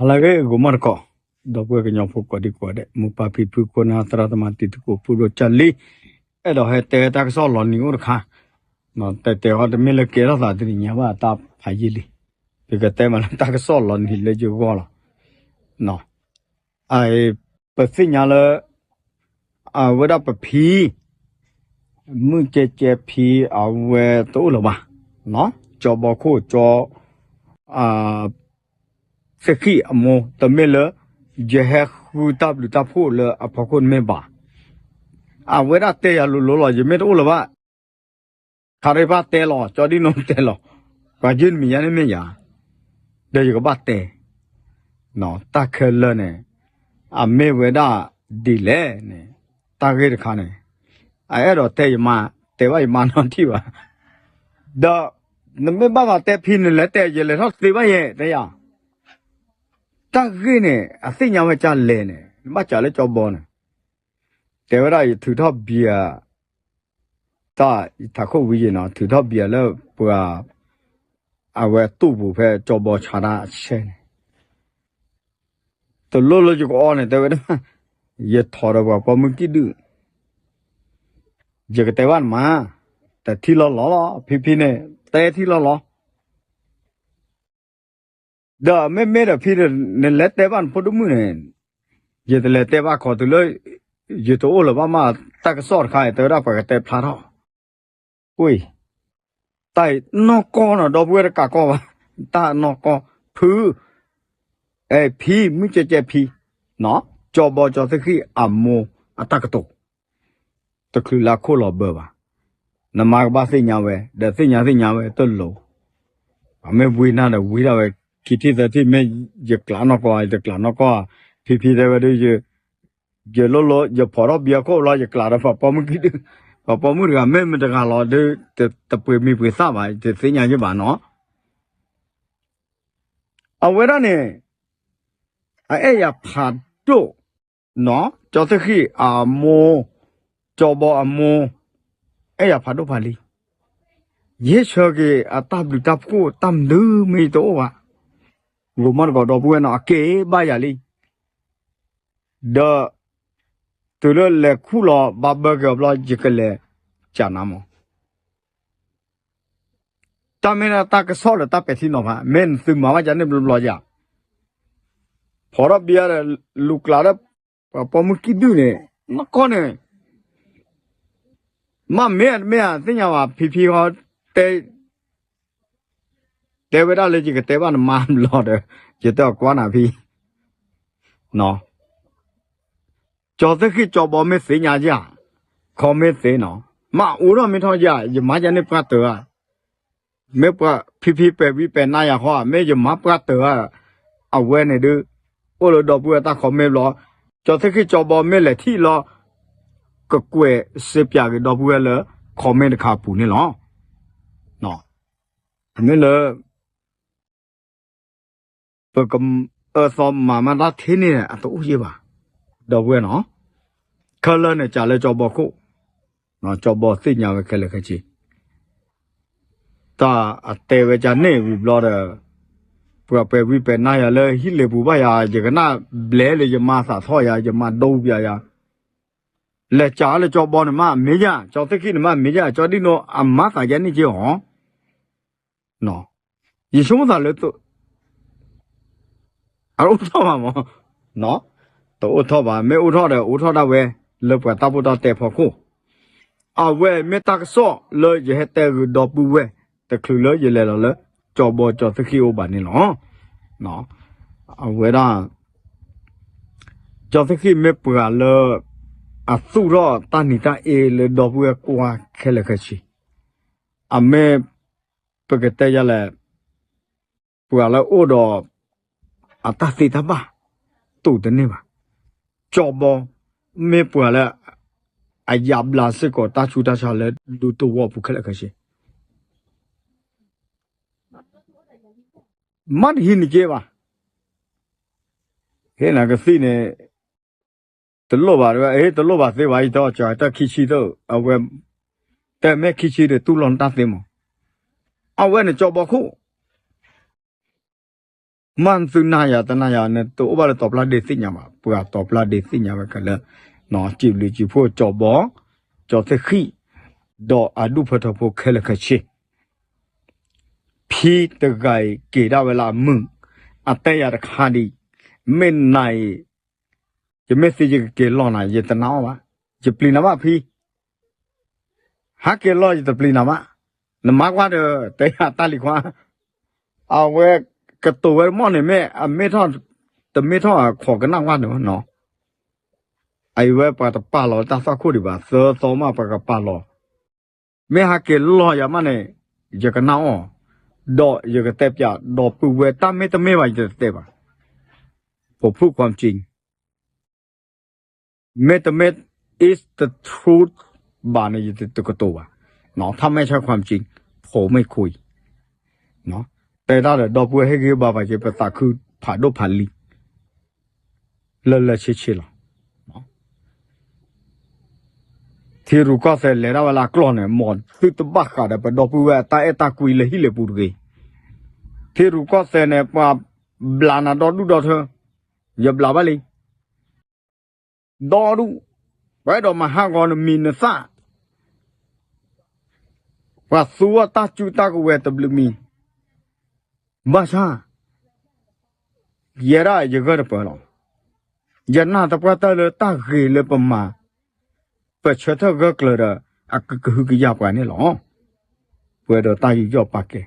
လၢဂ့ၤ ဂီၤမီၢ်တကိး, ဒီပုၢ်ဝဲၢ်ကညီဖိကိးဒံကိးဒဲး မိၢ်ပၢ်ဖံဖု ခိၣ်နၢ်သရၣ်သမါ တံၤသကိး ဖိဒိၣ်ကၢ်လံ, အဲၣ်ဒိးဟဲတဲတၢ်ကစီၣ်လီၤနံၤအိၣ်တခါ, တဲတဲဃီတမ့ၢ်လၢကဲထီၣ်သးတနံၤညါဘၣ် တၢ်ဖးယံာ်လံ, ယကတဲမးလၢတၢ်ကစီၣ်လီၤနံၤလၢယဂီၢ်လီၤ. ပသ့ၣ်ညါလၢ အဝဲဒၣ်ပဖံ မုၢ်ကဲကဲဖံ အဝဲတအိၣ်လၢၤဘၣ်, ကၠီဘီခိၣ် ကၠီ သ့ၣ်ဃံၣ်အမိၢ် တမ့ၢ်လၢ ယဟဲဃုတၢ်ဘျုးတၢ်ဖှိၣ်လၢအဖီခိၣ်တမ့ၢ်ဘၣ်. အဝဲဒၣ်တဲယၤလိၤလိၤလီၤ ယမ့ၢ်တအိၣ်လၢၤဘၣ်, ခါဒံးဘၣ်တဲလီၤ ကၠီဒံနိတဲလီၤ, ပှၤယုၢ်နမံၤညါန့ၣ်မ့ၢ်ယၤ, ဒီးယကဘၣ်တဲ တၢ်ခဲလၢာ်န့ၣ် အမ့ၢ်ဝဲဒၣ်ဒ်လဲၣ်န့ၣ် တၢ်ဂ့ၢ်တခါန့ၣ် အအဲၣ်ဒိးတဲယမါ, တဲဘၣ်ယမါနီတထံၣ်ဘၣ်, ဒီး နမ့ၢ်ဘၣ်သးတဲဖံန့ၣ် လဲၤတဲယလဲၤထီၣ်သ့ဘၣ်ယဲ တဲယၤ, တၢ်ဂ့ၢ်န့ၣ် အသ့ၣ်ညါဝဲကၢ်လဲၣ်န့ၣ် နဘၣ်စးလၢကၠီဘီန့ၣ်, တဲဝဲဒၣ်ယထုးထီၣ်ဘံယၤ တၢ်ယထးခိၣ်ဝံၤယဲနီၤ ထုးထီၣ်ဘံယၤလၢပှၤ အဝဲတူၢ်ပူၤဖဲကၠီဘီဆါတၢ်အဆဲန့ၣ်, တလိၣ်လၢယကအီန့ၣ် တဲဝဲဒၣ်, ယထိးဒီးပှၤပိာ်မုၣ်ကံၣ်ဒုၣ်, ယကတဲဘၣ်နမါ, တထံၣ်လီၤလီၤလီၤ ဖံဖံန့ၣ် တဲထံၣ်လီၤလီၤ ဒီးမ့မ့ၢ်ဒီးဖံဒီး နလဲၤတဲဘၣ်နဖိဒိၣ်မုၣ်န့ၣ်, ယတလဲၤတဲဘၣ်ခီတုၤလၢ ယတအိၣ်လၢၤဘၣ်မး တၢ်ကစီၣ်တခါအံၤ တဲဝဲဒၣ်ပှၤကတဲဖျါထီၣ်, အံၤ, တၢ်အံၤနီၢ်ကီၢ်နီၤ ဒီပုၢ်ဝဲၢ်တကးကီၢ်ဘၣ်, တၢ်နီၢ်ကီၢ်, ဖု, ဖံ မုၢ်ကဲကဲဖံ, ကၠီဘီကၠီသ့ၣ်ဃံၣ်အမိၢ်အတၢ်ကတိၤ တချုးလၢအခိၣ်လီၤဘၢဘၣ်, နမါကဘၣ်သ့ၣ်ညါဝဲ ဒီးသ့ၣ်ညါသ့ၣ်ညါဝဲတလိၤ, အမ့ၢ်ဝံနၤဒီးဝံဒၣ်ဝဲ ခံထံၣ်သၢထံၣ် မ့ၢ်ယကျးနီၢ်ကီၢ် ယတကျးနီၢ်ကီၢ်, ဖံဖံတဲဝဲဒုး ယလိၣ်လိၣ် ယဖိးထီၣ်ဘံအခိၣ်ဘျီ ယကျးဒီးပှၤပိာ်မုၣ်ကံၣ်ဒုၣ်, ပှၤပိာ်မုၣ်တဂၤ မ့ၢ်မတဂၤလီၤဒီး တပှ့ၤမံၤပှ့ၤသၣ်ဘၣ် တသ့ၣ်ညါယဘၣ်နီၤ အဝဲဒၣ်န့ၣ် အအဲၣ်ယၤဖးဒိၣ်, ကၠီသ့ၣ်ဃံၣ်အမိၢ်, ကၠီဘီအမိၢ်, အဲၣ်ယၤဖးဒိၣ်ဖးလံၤ, ယဟ့ၣ်ဆၢက့ၤအတၢ်ဘျုးတၢ်ဖှိၣ်တၢ်မနုၤမ့ၢ်ယတအိၣ်ဘၣ်, ဂိၤမီၢ်တကိးဒီပုၢ်ဝဲၢ်နီၤ အက့ၤဘၣ်ယၤလံ, ဒီး တုၤလၢလဲၤခူၣ်လီၤဘၣ်ဘၢက့ၤအီၤဘျီ ယကလဲၤကးနၤမး တၢ်မ့ၢ်ဒၣ်တၢ်ကစီၣ်ဒီးတၢ်ပဲာ်ထံနီၤဖး မ့ၢ်နသုမၤဘၣ်ယၤန့ၣ်ဘျီဘျီယၤ, ဖီထီၣ်ဘံယၤဒီး လူၤကျးဒီး ပှၤပိာ်မုၣ်ကံၣ်ဒုၣ်န့ၣ် နီၢ်ကီၢ်န့ၣ် မ့ၢ်မ့ၢ်ဧါတမ့ၢ်ဧါ သ့ၣ်ညါဘၣ် ဖံဖံဃီ တဲ တဲဝဲဒၣ်လၢယကတဲဘၣ်နမါဘျီဒီး ယတဲအီၤကွၢ်နၤဖံ ကၠီသ့ၣ်ဃံၣ်ကၠီဘီမ့ၢ်သ့ၣ်ညါယၤ, ခီမ့ၢ်သ့နီၤ, မ့ၢ်အိးထီၣ်မ့ၢ်ထီၣ်ယၤ ယမါယၤန့ၣ်ပှၢ်တၢၢ်ဧါ, မ့ၢ်ပှၤဖံဖံပဲာ်ဝံပဲာ်နါယၤဃီဧါ မ့ၢ်ယမါပှၢ်တၢၢ်ဧါ, အဝဲန့ၣ်ဒုး အိၣ်လၢဒီပုၢ်ဝဲၢ်တၢ် comment ဘျီ, ကၠီသ့ၣ်ဃံၣ်ကၠီဘီမ့ၢ်လဲၤထံၣ်လီၤ ကကွဲးစ့ပၠးက့ၤဒီပုၢ်ဝဲၢ်လၢ comment တခါအပူၤန့ၣ်လီၤ. မ့ၢ်လၢ ပကအၢသီမၤမးတၢ်ထဲန့ၣ် အတအိၣ်ယဲၢ်ဘၣ်, ဒီပုၢ်ဝဲၢ်နီၤ, ခဲလၢာ်န့ၣ် ကးလၢကၠီဘီခိၣ်, ကၠီဘီသ့ၣ်ညါဝဲခဲလၢာ်ခဲဆ့ တၢ်အတဲဝဲကန့ၣ်ဝံၤဘျီဒီး ပှၤပဲာ်ဝံပဲာ်နါယၤလၢဟံၣ်လ့ၤပူၤဘၣ်ယၤ ယကနၣ်ဘျဲးလၢယမါသးထီၣ်ယၤ ယမါဒိပျးယၤ, လဲၤကးလၢကၠီဘီန့ၣ်မး မ့ၢ်ယၤ ကၠီသ့ၣ်ဃံၣ်န့ၣ်မး မ့ၢ်ယၤ ကၠီဒံၣ်နိအမါသးယဲန့ၣ်က့ၤအီၤ ယဆိကမိၣ်သးလၢ အအိၣ်ထီၣ်ဘၣ်မး, တအိၣ်ထီၣ်ဘၣ် မ့ၢ်အိၣ်ထီၣ်ဒီး အိၣ်ထီၣ်ဒၣ်ဝဲ လၢပှၤတၢ်ဖိတၢ်တဲဖီခိၣ်, အဝဲမ့ၢ်တၢ်ကစီၣ်လၢယဟဲတဲဂ့ၤဒီပုၢ်ဝဲၢ် တချုးလၢယလဲၤလီၤလၢ ကၠီဘီကၠီသ့ၣ်ဃံၣ်အိၣ်ဘၣ်န့ၣ်လီၤ. အဝဲဒၣ် ကၠီသ့ၣ်ဃံၣ်မ့ၢ်ပှၤလၢ အသူၣ်ထီၣ်တၢ်နံၤတၢ်အ့လၢဒီပုၢ်ဝဲၢ်ကွၢ်ခဲလၢာ်ခဲဆ့, အမ့ၢ် ပကတဲယၤလဲၣ်, ပှၤလၢအိၣ်ဒီး အတၢ်သ့တၢ်ဘၣ် တိာ်တန့ၢ်ဘၣ်, ကၠီဘီ မ့ၢ်ပှၤလၢ အယါဘျါစ့ၢ်ကီးတၢ်ဆူးတၢ်ဆါလၢဒူသဝီပူၤခဲလၢာ်ခဲဆ့ မ့ၢ်တဟံးန့ၢ်က့ဘၣ်, ဟ့ၣ်နၤကသံၣ်န့ၣ် တလိၣ်ဘၣ်, တလိၣ်ဘၣ်သ့ဘၣ် ယတဲအီၤ တၢ်ခံဆံတၢ် အဝဲ တမ့ၢ်ခံဆံဒီးတူၢ်လိာ်နတၢ်သ့မး, အဝဲန့ၣ်ကၠီဘီခိၣ် မ့ၢ်သုနၤယၤတနၤယၤ နတအိၣ်ဘၣ်လၢတီၤပျၢ်ဒ့သ့ၣ်ညါဘၣ်. ပှၤတီၤပျၢ်ဒ့သ့ၣ်ညါဝဲခဲလၢာ်, စံးဘျုးစံးဖှိၣ်ကၠီဘီ, ကၠီသ့ၣ်ဃံၣ်, ဒီးအဒူၣ်ဖၢထီဖိခဲလၢာ်ခဲဆ့ ဖံတဂၤအံၤက့ၤဒၣ်ဝဲလၢအမုာ်, အတဲယၤတခါဒံး, မ့ၢ်နၤအံၤ, ယမ့ၢ်သံယကက့ၤလီၤနၤ ယတနာ်အီၤဘၣ်, ယပျံၤနၤဘၣ်ဖံ, ဟးက့ၤလီၤယတပျံၤနၤဘၣ်, နမါကွၢ်ဒီး တဲယၤတၢ်လံၤခွါ, အဝဲကတိၤဝဲတမီၢ်န့ၣ် မ့ၢ်အမ့ၢ်ထီၣ်, တမ့ၢ်ထီၣ်အခီၣ်ကနၣ်ကွၢ်န့ၣ်နီၤ, အအံၤဝဲပှၤတပာ်လီၤတၢ်သွၣ်ခိၣ်ဒံးဘၣ် သၢသီမးပှၤကပာ်လီၤ မ့ၢ်ဟးက့ၤလီၤယၤမးန့ၣ်, ယကနၣ်အီၤ, ဒီးယကတဲပျး, ဒီပုၢ်ဝဲၢ်တၢ်မ့ၢ်တမ့ၢ်ဘၣ် ယတတဲဘၣ်, ဖိဖုၣ်ခွါကၠံ, မ့ၢ်တမ့ၢ် is the truth ဘၣ်န့ၣ် ယတကတိၤဘၣ်, ထါမဲာ်ဆၢခွါကၠံ, ဖိမ့ၢ်ခွံ တဲတၢ်ဒီး ဒီပုၢ်ဝဲၢ်ဟ့ၣ်ဂံၢ်ဘါပှၤက့ၤ ပသးခုဖးဒိၣ်ဖးလံၤ, လၢလၢဆ့ဆ့လီၤ. ထံရူၢ်ကီၢ်သဲးလဲၤဒၣ်ဝဲလၢအကျီၢ်န့ၣ် မ်သုတဘၣ်ဃးဒီးပဒီပုၢ်ဝဲၢ်အတၢ်အဲၣ်တၢ်ကွံလၢဟံၣ်လၢပူၤတဂ့ၤ. ထံရူၢ်ကီၢ်သဲးန့ၣ် ပှၤဘျးနၤဒီဒူၣ်ဒီထၢ, ယဘျးဘၣ်လံ, ဒီဒူၣ်, ပှၤအဲၣ်ဒိးမၤဟးဂီၤနမံၤနသၣ် ပှၤသူအီၣ်တၢ်စုတၢ်ကဝဲၤတဘျုးမံၤ, ဘၣ်ဆၣ် ယဲဒၣ်ယဂၢၢ်တပၢၤလီၤ. ယနာ်သပှၢ်တၢၢ်လၢတၢ်ဂ့ၤလၢပမၤ, ပဆၢထၢၣ်ဂၢၢ်ကျၢၤဒီး အကကဟုကယာ်ပှၤန့ၣ်လီၤ. ပှဲၤဒီးတၢ်ယူးယီၣ်ပာ်ကဲ,